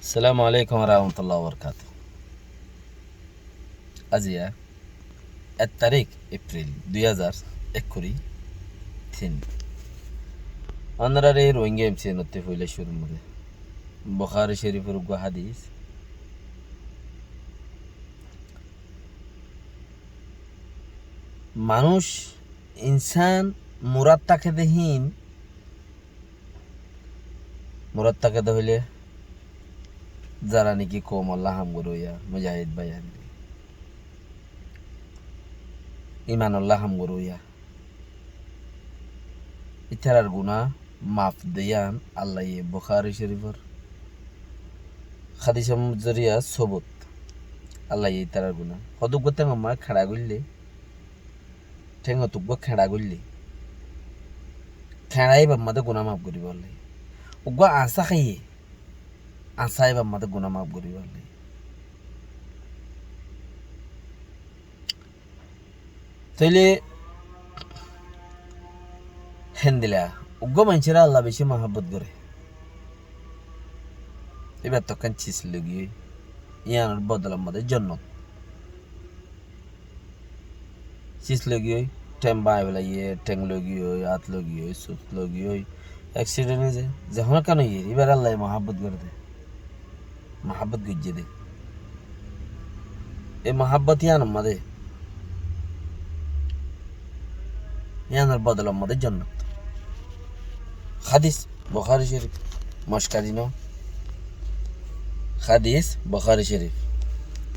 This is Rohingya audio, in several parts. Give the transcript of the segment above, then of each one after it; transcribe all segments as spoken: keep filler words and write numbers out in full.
Assalamu alaikum warahmatullahi wabarakatuh. Aziya ek tarík Epril dui házar ekkuri tin. Ónorare Rohingya M C N ottú foila cúrur mazé Bukári Córifor uggwá hádis. Manúic, insán murad táke de hín, murad táke de hoilé zara niki koumolla ham goróya, mujahid bái, iman olla ham goróya, ítarar guná maf de yián Allaye Bukári Córifor hádisor zoriya sobut. Allaye ítarar guná, hodde uggwá théngot uggwá kheñça goillé, théngot uggwá kheñça goillé, kheñça íbar mazé guná maf goríbolla. Uggwá añsá háiye, añsá íbar mazé guná maf goríbolla. Tóile héndilla uggwá maincóre Allah beci muhábbot goré. Íbar toh ekkán sis logiyói, yiánor bodolar mazé jonnot. Sis logiyói, théng báñgi félaiye, théng logiyói, át logiyói, suk logiyói, eksident óiye, ze honó ekkán óiye, íbar Allaye muhábbot goré de. Muhábbot goijjé de. E muhábbot yiánor mazé, yiánor bodolar mazé jonnot. Hádis Bukári Córif, mockari no. Hádis Bukári Córif.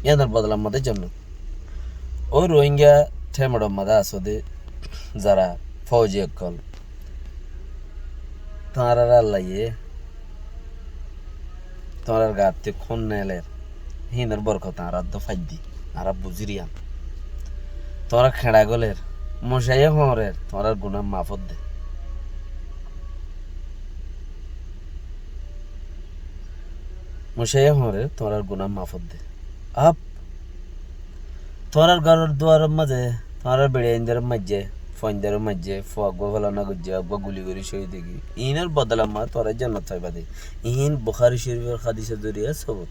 Yiánor bodolar mazé jonnot. Ó Rohingya thémor mazé asó de zara fouji ókkol, tuáñrare Allaye tuáñrar gattú kún neler, hínor borkot añára dó faiddi, añára buzír yián. Tuáñra kheñça golér, mucáye hoóñrer, tuáñrar guná maf ódde. Mucáye hoóñrer, tuáñrar guná maf ódde. Ab, tuáñrar góror duaror mazé, tuáñrar beçiyaindóre maijjé, fuaindóre maijjé, fua uggwá félana goijjé, uggwá guli gorí cóhid óigiyói. Iínor bodolar mazé tuáñra jonnot faiba de. Iín Bukári Córifor hádisor zoriya sobut.